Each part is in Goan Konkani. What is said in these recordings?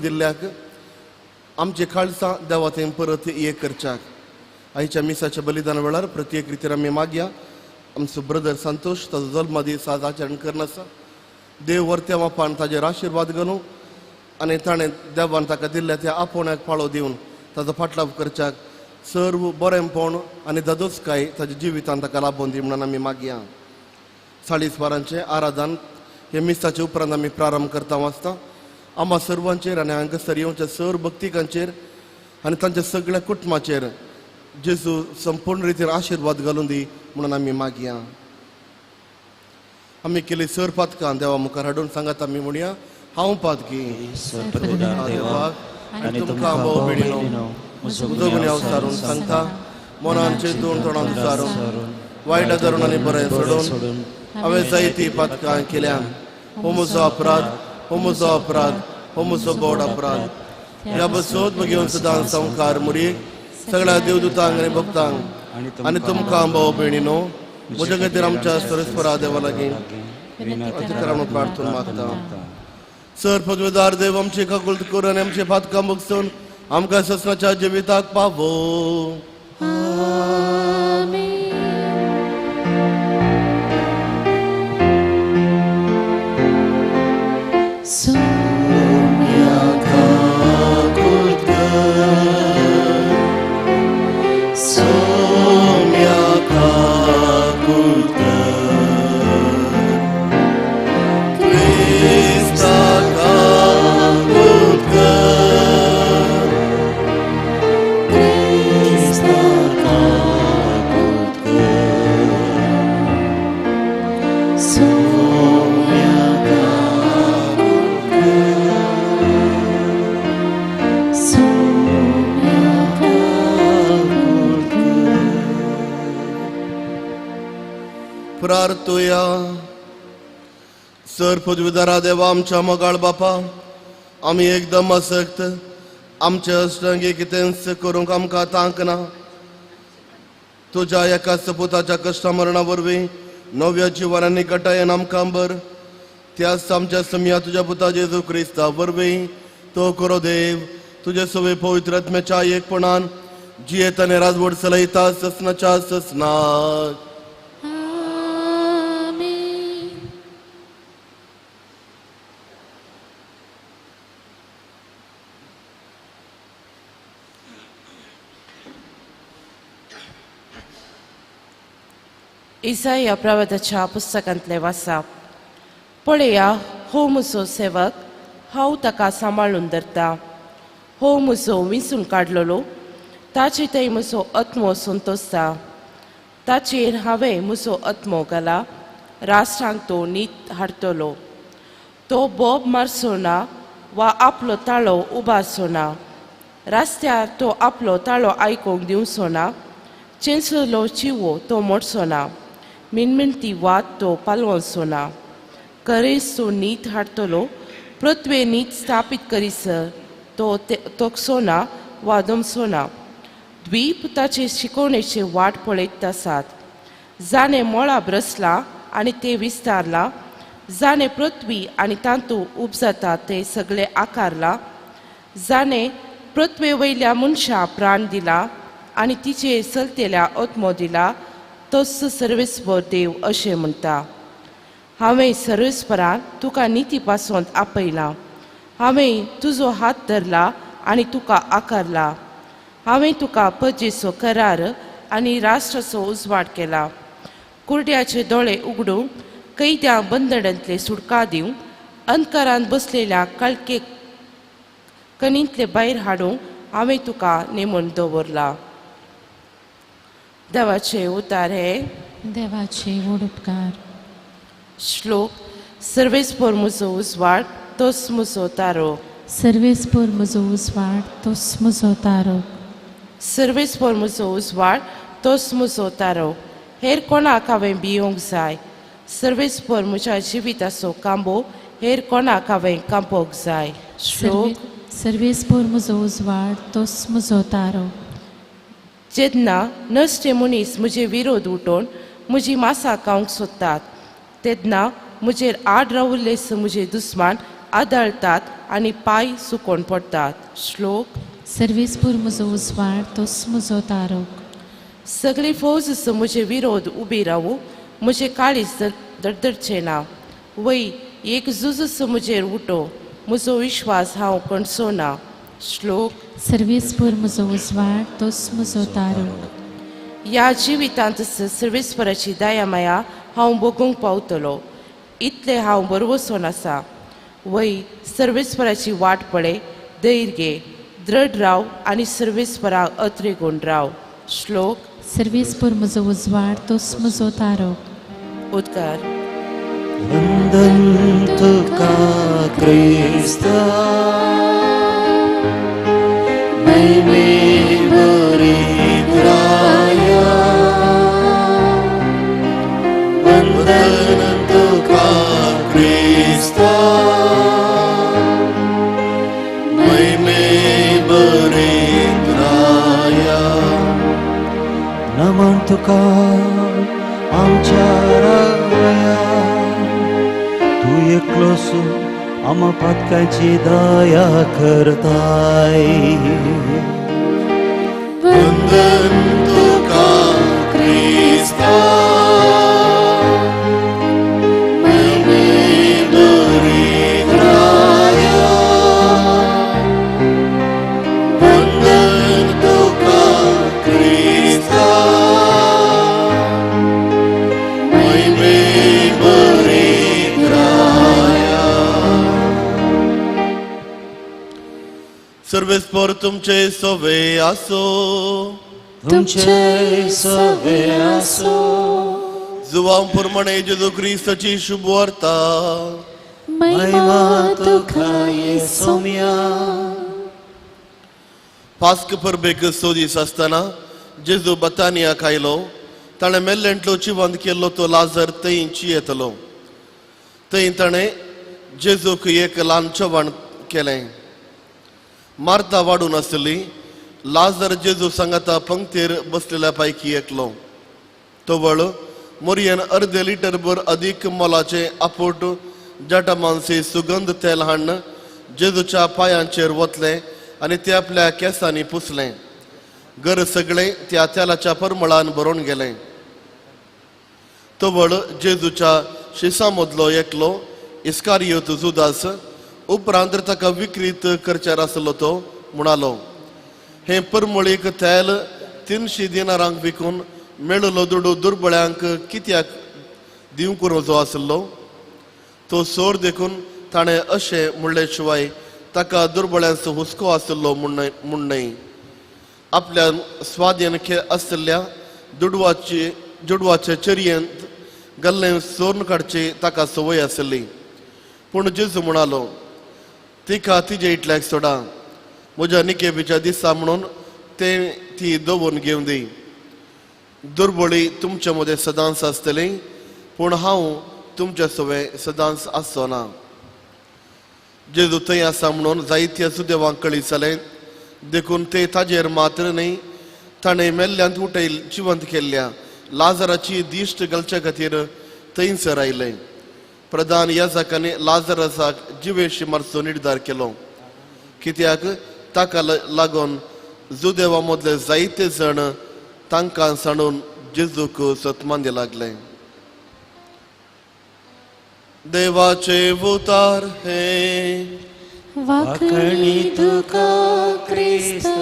दिल्ल्याक आमचे खालसा देवा थंय परत एक करच्याक आयच्या मिसाच्या बलिदान वेळार प्रत्येक रितीन आमी मागया. आमचो ब्रदर संतोष ताजो जल्मदीस आज आचरण करनासा देव वर्त्या बापान ताजेर आशिर्वाद घालूं आनी ताणें देवान ताका दिल्ल्या त्या आपोवण्याक पाळो दिवन ताजो फाटलाव करच्याक सर्व बरेंपण आनी दादोसकाय ताज्या जिवितान ताका लाबोवन दी म्हणून आमी मागया. 40 वरांचें आराधन हे मिसाचे उपरांत आमी प्रारंभ करता वाचता. आमा सर्वांचेर आनी हांगासर येवच्या सर्व भक्तिकांचेर आनी तांच्या सगळ्या कुटुंबाचेर जेजू संपूर्ण रितीन आशिर्वाद घालून दी म्हणून आमी मागया. आमी केली सर पातकां देवा मुखार हाडून सांगात आमी म्हणया, हांव पातकी देवाक आनी तुमकां भोव बेणिनो म्हजो गुन्यांव सारून सांगता, मनान चेतून तोंडान सारून वायट धरून आनी बरें सोडून हांवें जायती पातकां केल्या. हो म्हजो अपराध, हो म्हजो अपराध, हो म्हजो गोड अपराध. ह्या बसोत घेवन सदां संवकार मुरी सगळ्या देवदूतांक आनी भक्तांक आनी तुमकां भाव भयणीनो म्हज्या खातीर आमच्या सरस्वरा देवा लागीं अतिक्रमण प्रार्थना मागता. सर पदवेदार देव आमची काकुळट कर आनी आमचे पातकां भोगसून आमकां ससनाच्या जिविताक पावो. प्रार्थुया. सर पदवीदारा देवा आमच्या मोगाळ बापा, आमी एकदम आसक्त आमचे अष्टांगी कितेंच करूंक आमकां तांक ना. तुज्या एका सपुताच्या कश्टा मरणा वरवीं नव्या जिवनांनी गटायेन आमकां बर त्याच आमच्या समया तुज्या पुता जेजू क्रिस्ता वरवीं तो करो देव तुजे सवे पवित्र आत्म्याच्या एकपणान जियेत आनी राजवट चलयता ससनाच्या ससनाक. इसाया प्रवादाच्या पुस्तकांतले वाचप. पळया, हो म्हजो सेवक, हांव ताका सांबाळून धरता. हो म्हजो विंचून काडलेलो, ताचे थंय म्हजो आत्मो संतोसता. ताचेर हांवें म्हजो आत्मो घाला, राष्ट्रांक तो नीत हाडटलो. तो बोब मारचो ना वा आपलो ताळो उबारचो ना. रस्त्यार तो आपलो ताळो आयकूंक दिवचो ना. चेंचलो चिवो तो मोडचो ना. मिणमिणती वात तो पालवचो ना. करेस तो नीत हाडटलो. पृथ्वे नीत स्थापीत करीसर तो तोखसो ना वा दमसो ना. द्वीप ताचे शिकोवणेचे वाट पळयत आसात. जाणें मळां ब्रसलां आनी तें विस्तारलां, जाणें पृथ्वी आनी तातूंत उपजाता तें सगळें आकारलां, जाणें पृथ्वे वयल्या मनशां प्राण दिला आनी तिचेर चलतेल्या आत्मो दिला, तोच सर्वेस्पर देव अशें म्हणटा. हांवें सर्वेस्परान तुका निती पासून आपयला. हांवें तुजो हात धरला आनी तुका आकारला. हांवें तुका पजेचो करार आनी राष्ट्राचो उजवाड केला. कुरड्याचे दोळे उगडूंक, कैद्या बंदडांतले सुटका दिवंक, अंधकारांत बसलेल्या काळखे कणींतले भायर हाडूंक हांवें तुका नेमून दवरला. देवाचे उतार हे देवाचे व्हड उपकार. श्लोक. सर्वेस्पर म्हजो उजवाड, तोच म्हजो तारो. सर्वेस्पर म्हजो उजवाड, तोच म्हजो तारो. सर्वेस्पर म्हजो उजवाड, तोच म्हजो तारो. हेर कोणाक हांवें भियोंक जाय? सर्वेस्पर म्हज्या जिविताचो कांबो, हेर कोणाक हांवें कांपोंक जाय? श्लोक. सर्वेस्पर म्हजो उजवाड, तोच म्हजो तारो. जेन्ना नश्टे मनीस म्हजे विरोध उठोवन म्हजी मासां खावंक सोदतात, तेन्ना म्हजेर आड रावल्ले म्हजे दुस्मान आदळतात आनी पांय सुकोवन पडटात. श्लोक. सर्वेस्पूर म्हजो उजवाड तोच म्हजो तारक. सगळी फौज म्हजे विरोध उबी रावू म्हजें काळीज दडदडचें ना. वय एक झुजूच म्हजेर उठो म्हजो विश्वास हांव कणसो ना. श्लोक. सर्वेस्पूर म्हजो उजवाड तोच म्हजो तारक. ह्या जिवितांत सर्वेस्पराची दया माया हांव भोगूंक पावतलो इतलें हांव बरवसून आसा. वय सर्वेस्पराची वाट पळय धैर्य घे दृढ राव आनी सर्वेस्पराक अत्रेगूण राव. श्लोक. सर्वेस्पूर म्हजो उजवाड तोच म्हजो तारक. उद्गार. वंदन तुका क्रिस्ता महिमे भरीत राया, वंदन तुका क्रिस्ता महिमे भरीत राया. नमन तुका आमच्या राया, तूं एकलोसू आमा पातकांची दया करताय. वंदन तुका क्रिस्ता महिमे भरीत राया, वंदन तुका क्रिस्ता महिमे भरीत राया. सर्वेस्पर तुमचे सवे आसो. तुमचे सवे आसो. जुवां प्रमाणे जेजू क्रिस्ताची शुभ वार्ता. महिमा तुका येसोम्या. पास्क परबेक 100 दीस आसतना जेजू बतानियाक आयलो. ताणें मेल्लेंतलो जिवंत केल्लो तो लाजर थंय चियेतलो. थंय ताणें जेजूक एक ल्हान चवण केलें. मार्ता वाडून आसली. लाजर जेजू सांगाता पंक्तीर बसलेल्या पैकी एकलो. तवळ मोरयेन अर्दे लिटर भर अदीक मोलाचें आपोट जटामानसी सुगंध तेल हाडून जेजूच्या पांयांचेर वतलें आनी ते आपल्या केंसांनी पुसलें. घर सगळें त्या तेलाच्या परमळान भरून गेलें. तवळ जेजूच्या शिसां मदलो एकलो इस्कारियोत जुदास उपरांत ताका विक्रीत करच्यार आसलो तो म्हणालो, हें परमळीक तेल 300 दिनारांक विकून मेळिल्लो दुडू दुर्बळ्यांक कित्याक दिवंक रोजो आसलो? तो सोर देखून ताणें अशें म्हणले शिवाय ताका दुर्बळ्यांचो हुस्को आसलो म्हूण न्हय. आपल्या स्वाधीन आशिल्ल्या दुडवाचे चरयेंत गल्लें सोरून काडची ताका संवय आसली. पूण जेजू म्हणालो, तिका तिजे इतल्याक सोडा, म्हज्या निकेबीच्या दिसा म्हणून ते ती दवरून घेवन दी. दुर्बळी तुमचे मदें सदांच आसतली, पूण हांव तुमच्या सवें सदांच आसचो ना. जेजू थंय आसा म्हणून जायत्या सुदेवांक कळीत जालें, देखून ते ताजेर मात्र न्हय ताणें मेल्ल्यांत उठयल जिवंत केल्ल्या लाजराची दिश्ट घालच्या खातीर थंयसर आयले. प्रधान याजकांनी लाजराक जिवेशी मारचो निर्धार केलो, कित्याक ताका लागून जुदेवा मदले जायते जण तांकां सांडून जेजूक सतमानदे लागले. देवाचे उतार हे वाखणी तुका क्रिस्ता.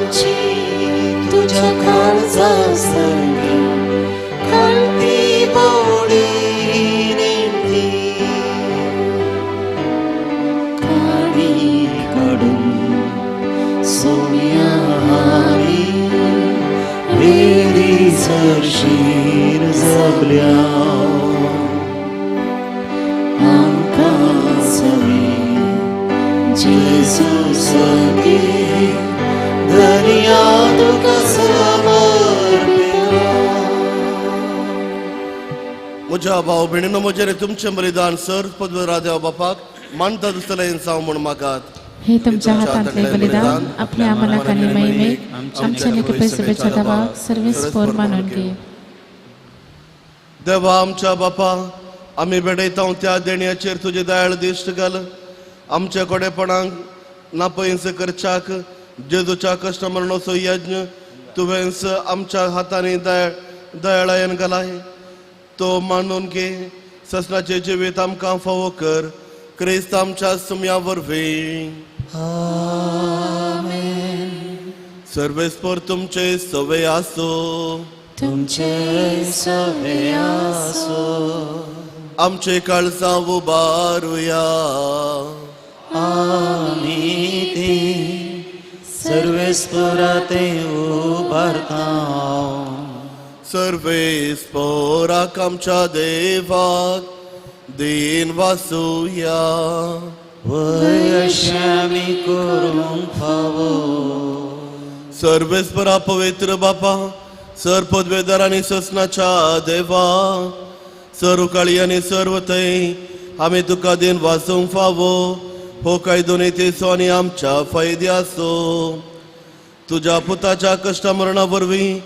आमची तुझ्या काळजा सारकी खळती बोडी नेमती काडी काडून सोम्या हारी वेरी सरशीर जगल्या आमकां सवी जेजू सगी दर्या तुका समर्पिता. म्हज्या भाव भयणीनो म्हजेर तुमचें बलिदान सर पदवेरा देवा बापाक मानता दुसरें जावं म्हूण मागात. हे तुमच्या हातांतले बलिदान आपल्या मनाक आनी महिमेक आमच्या निकृपे सभेच्या देवाक सर्वेस्पोर मानून घे. देवा आमच्या बापा, आमी भेटयता त्या देण्याचेर तुजे दयाळ दिश्ट घाल. आमच्या कोडेपणाक नापयंस करच्याक जेजूच्या कश्ट मरणाचो यज्ञ तुवेंस आमच्या हातांनी दयाळायन घालाय, तो मानून घे. ससनाचें जिवीत आमकां फावो कर, क्रिस्त आमच्या सुम्या वरवीं. आमेन. सर्वेस्पोर तुमचे सवे आसो, तुमचे सवे आसो. आमचे काळजां उबारुया, आमी ती सर्वेस्पोरा ते उबारता. सर्वेस्पोराक आमच्या देवाक दीन वासुया. वय अशें आमी करूंक फावो. सर्वेस्परा पवित्र बापा, सर पदवेदार आनी ससनाच्या देवा, सर्व काळी आनी सर्व थंय आमी तुका दीन वासूंक फावो. हो कायदो नीतीचो आनी आमच्या फायद्याचो. तुज्या पुताच्या कश्ट मरणा वरवीं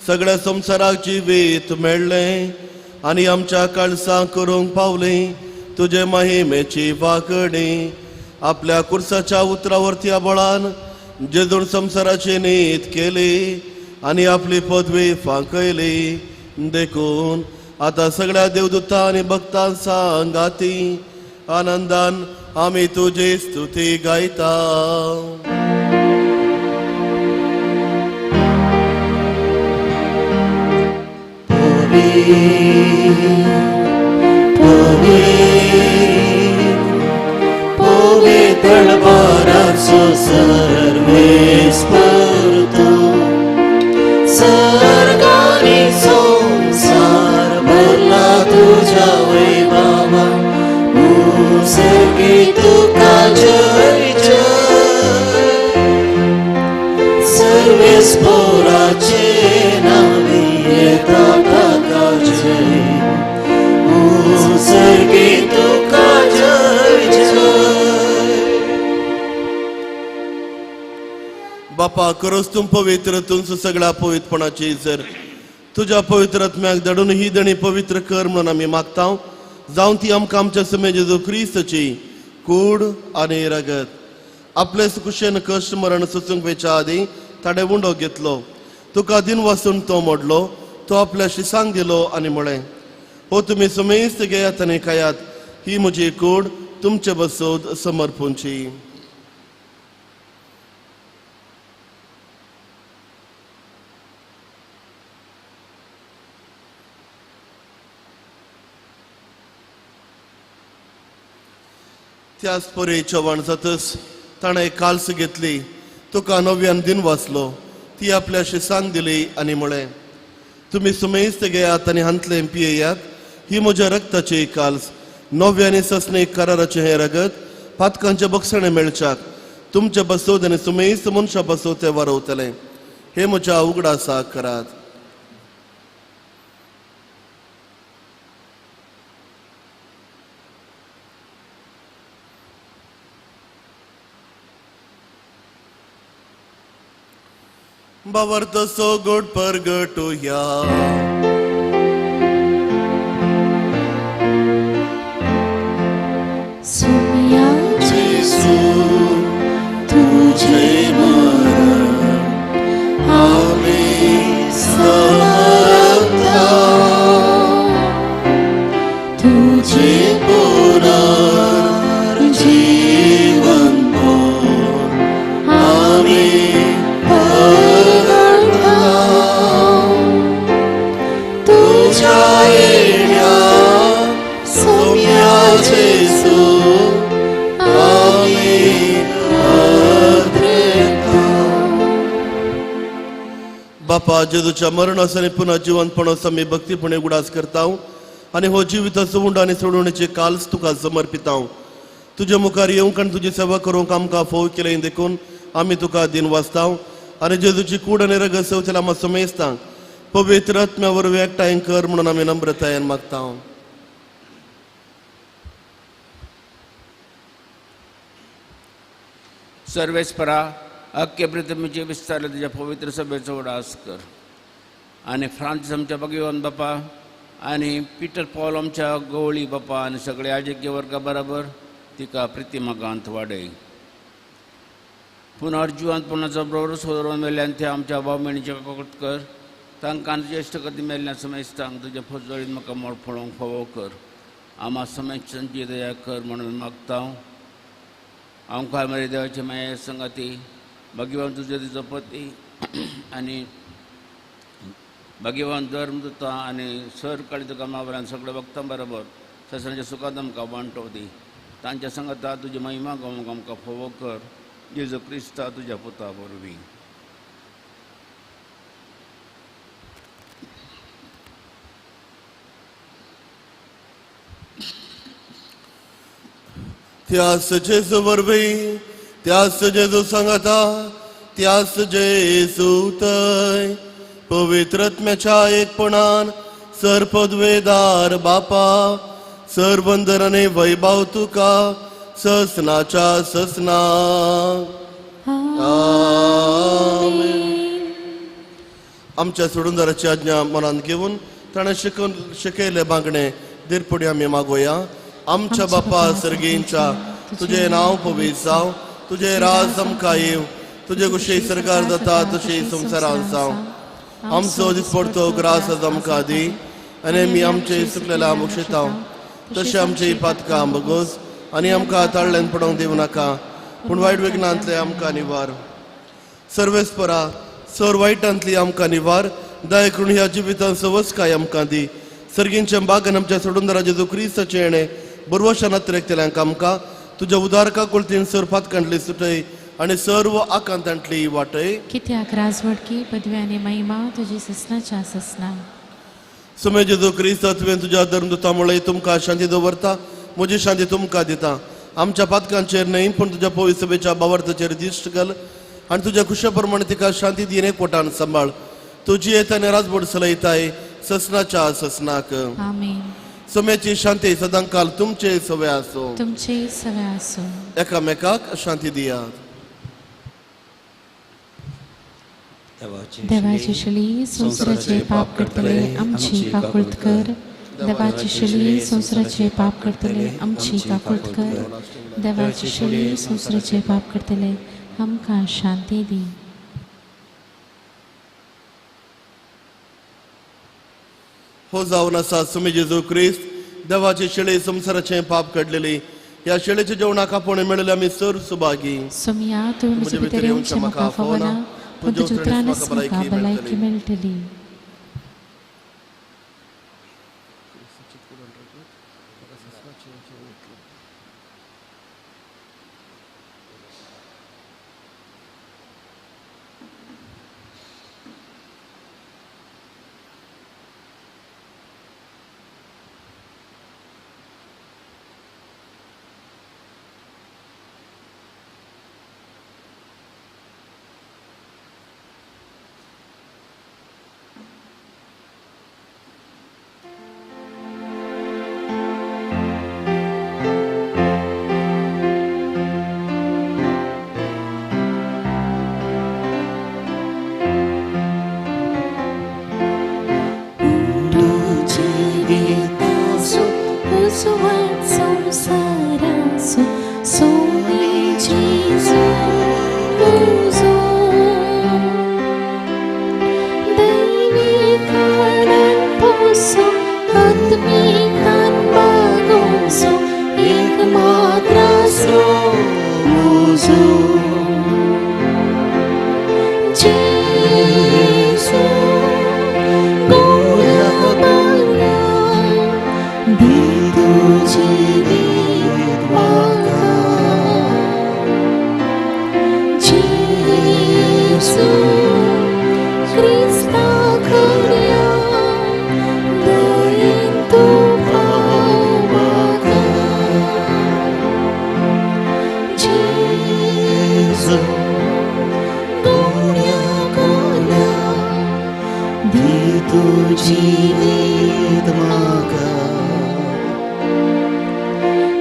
सगळ्या संवसाराक जिवीत मेळ्ळें आनी आमच्या काळसां करूंक पावलीं तुजे महिमेची वागणी. आपल्या कुर्साच्या उतरावरती बळान जेजून संवसाराची नीत केली आनी आपली पदवी फांकयली. देखून आतां सगळ्या देवदूतां आनी भक्तां सांगाती आनंदान आमी तुजी स्तुती गायता. पवित्र बाराचो सर्वेस्पर तूं, सर्गानी संवसार भरला तुज्या वैभवान. सर्गी तुका जय जय, सर्वेस्पोराचे नांवी येता ताका जय. सर्गी तुका जय जय. बापा, करोस तूं पवित्र तुमचो सगळ्या पवित्रपणाची जर तुज्या पवित्र आत्म्याक धाडून ही देणी पवित्र कर म्हणून आमी मागता. जावन ती आमकां आमच्या समे जेजू क्रिस्ताची कूड आनी रगत आपले कुशेन कश्ट मरण सोसूंक वेच्या आदीं ताणें उंडो घेतलो, तुका दिन वासून तो मोडलो, तो आपल्या शिसांक दिलो आनी म्हळें, हो तुमी समेस्त घेयात आनी खायात, ही म्हजी कूड तुमचे बसोद समर्पूंची. त्याच परी चव्हाण जातच ताणें काल्स घेतली, तुका नव्यान दिन वाचलो, ती आपल्या शिसांक दिली आनी म्हळें, तुमी सुमेस्त घेयात आनी हांतलें पियेयात, ही म्हज्या रक्ताची काल्स, नव्या आनी ससने कराराचें हें रगत पातकांचें बक्षणें मेळच्याक तुमचे बसोद आनी सुमेस्त मनशां बसोद तें वारवतलें. हे म्हज्या उगडासाक करात. बावर्त सोगोट परगटुया. सुमिया जेजू तुझे मरण आमी समर्पता, तुझे पुनर्जीवन आमी. बापा जेजूच्या मरणास आनी पुनः जिवंतपणास आमी भक्तीपणे उगडास करता आनी हो जिविताचो उंड आनी सोडवणेचे कालच तुका समर्पिता. तुजे मुखार येवंक आनी तुजी सेवा करूंक आमकां फोव केलें देखून आमी तुका दिन वाचता आनी जेजूची कूड आनी रगत सेवतेल्या आमकां समेस्तांक पवित्र आत्म्या वरवीं एकठांय कर म्हणून आमी नम्रतायेन मागता. सर्वेस्परा अख्खे पृथ्वीचे विस्तारले तुज्या पवित्र सभेचो उडास कर आनी फ्रांसीस आमच्या भगवान बापा आनी पिटर पॉल आमच्या गवळी बापा आनी सगळे आजकीय वर्गा बराबर तिका प्रितिमागांत वाडय. पुनर्जिवांत पुणाचो बरोबर सोदरून मेल्ल्यान ते आमच्या भाव भयणीचे काकूट कर. तांकां ज्येश्ठ कदी मेल्ल्या समेस्तांक तुज्या फजळीन म्हाका मोड पळोवंक फावो कर. आमा समेस्तांची दया कर म्हणून मागता. आमकां मरे देवाचे माये संगाती भाग्यवान तुजे तिचो पती आनी भाग्यवान धर्म दिता आनी सर काळी तुका मावरान सगळ्या भक्तां बरोबर ससरांच्या सुखांत आमकां वांटो दी. तांच्या संगाता तुजी महिमा गावंक आमकां फावो कर. जेजू क्रिस्ता तुज्या पुता वरवीं. त्यास जेजू वरवीं, त्यास जेजू सांगाता, त्यास जेजू थंय पवित्र आत्म्याच्या एकपणान सर्पद्वेदार बापा सरबंदर आनी वैभव तुका ससनाच्या ससना. आमेन. आमच्या सोडूनदाराची आज्ञा मनांत घेवन ताणें शिकून शिकयले मागणें धीरपुडी आमी मागोया. आमच्या बापा सर्गींच्या तुजें नांव पवित्र जावं, तुजें राज आमकां येवं, तुजे कुशी सरकार जाता तशी संवसारांत जावं. आमचो दिसपडतो ग्रास आज आमकां दी आनी आमी आमचे सुकलेल्या मुक्षेतांव तशें आमची पातकां बगोस आनी आमकां ताळल्यान पडोवंक दिवं नाका पूण वायट विघ्नांतले आमकां निवार. सर्वेस्परा सर वायटांतली आमकां निवार. दया करून ह्या जिवितांत सवसकाय आमकां दी. सर्गींच्या बागान आमच्या सोडूनदारा जेजू क्रिस्ताचें येणें बरवशा नात्रेकतल्यांक आमकां तुज्या उदारका कुलतीन सर पातकांतली सुटय आनी सर्व आकांतांतली वाटय. कित्याक राजवटकी पदवी आनी महिमा तुजी ससनाच्या ससना. सुमे जेजू क्रिस्त तुवें तुज्या धर्मदूता मुळे तुमकां शांती दवरता, म्हजी शांती तुमकां दिता. आमच्या पातकांचेर न्हय पूण तुज्या पवित्र सभेच्या बावार्थाचेर दिश्ट घाल आनी तुज्या खुशा प्रमाणे तिका शांती दीन एकवटान सांबाळ. तुजी येत आनी राजबोड चलयताय ससनाच्या ससनाक. आमेन. सम्याची शांती सदांकाल तुमचे सवे आसो. तुमचे सवे आसो. एकामेकाक शांती दियात. देवाची शली संवसाराचे पाप करतले आमची काकुळत कर. देवाची शली संवसाराचे पाप करतले आमची काकुळत कर. देवाची शली संवसाराचे पाप करतले आमकां शांती दी. हो जावन आसा सुमी जेजू क्रिस्त देवाची शेळी संवसाराचें पाप काडलेली. ह्या शेळीच्या जेवणाक आपोवणें मेळिल्ले आमी सर सुभागी. सोमिया तुवें म्हजे भितर येवचें म्हाका फावना पूण तुज्या उतरानच म्हाका भलायकी मेळटली. Cristo. तूं जिवीत म्हाका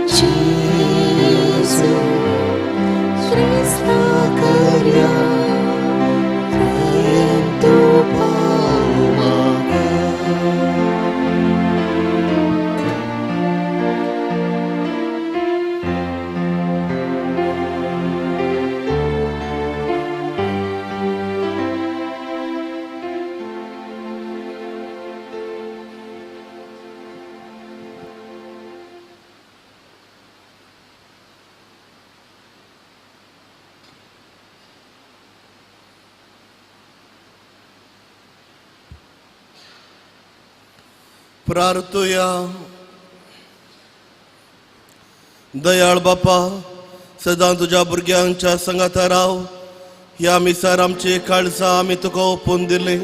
जेजू क्रिस्ता कर्या प्रेम तूं पाव म्हाका. प्रार्थुया. दयाळ बापा, सदां तुज्या भुरग्यांच्या संगाता राव. ह्या मिसार आमची काळजां आमी तुका ओपून दिली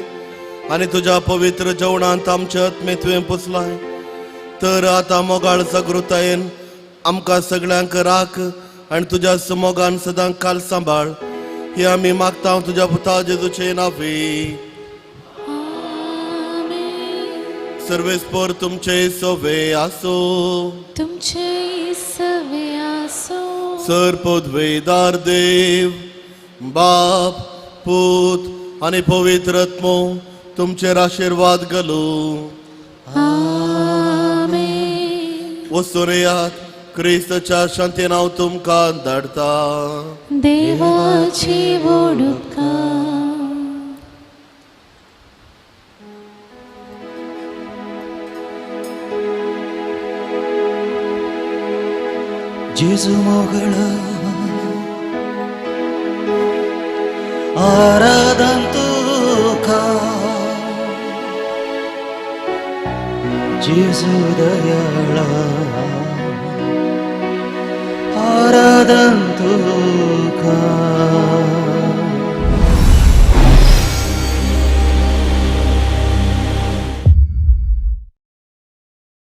आनी तुज्या पवित्र जेवणांत आमचे आत्मे तुवें पुसलाय. तर आतां मोगाळ जागृतायेन आमकां सगळ्यांक राख आनी तुज्या सुमोगान सदां काल सांबाळ. हे आमी मागता तुज्या पुता जेजूचे नांवी. सर्वेस्पर तुमचे सवे आसो. तुमचे सवे आसो. सर पदवेदार देव बाप पूत आनी पवित्र आत्मो तुमचेर आशिर्वाद घालू. आमेन. वचून येयात, क्रिस्ताच्या शांतीन हांव तुमकां धाडटा. देवाची व्हड उपकार. जेजू मोगळ आराधन तुका जेजू दयाळा आराधन तुका.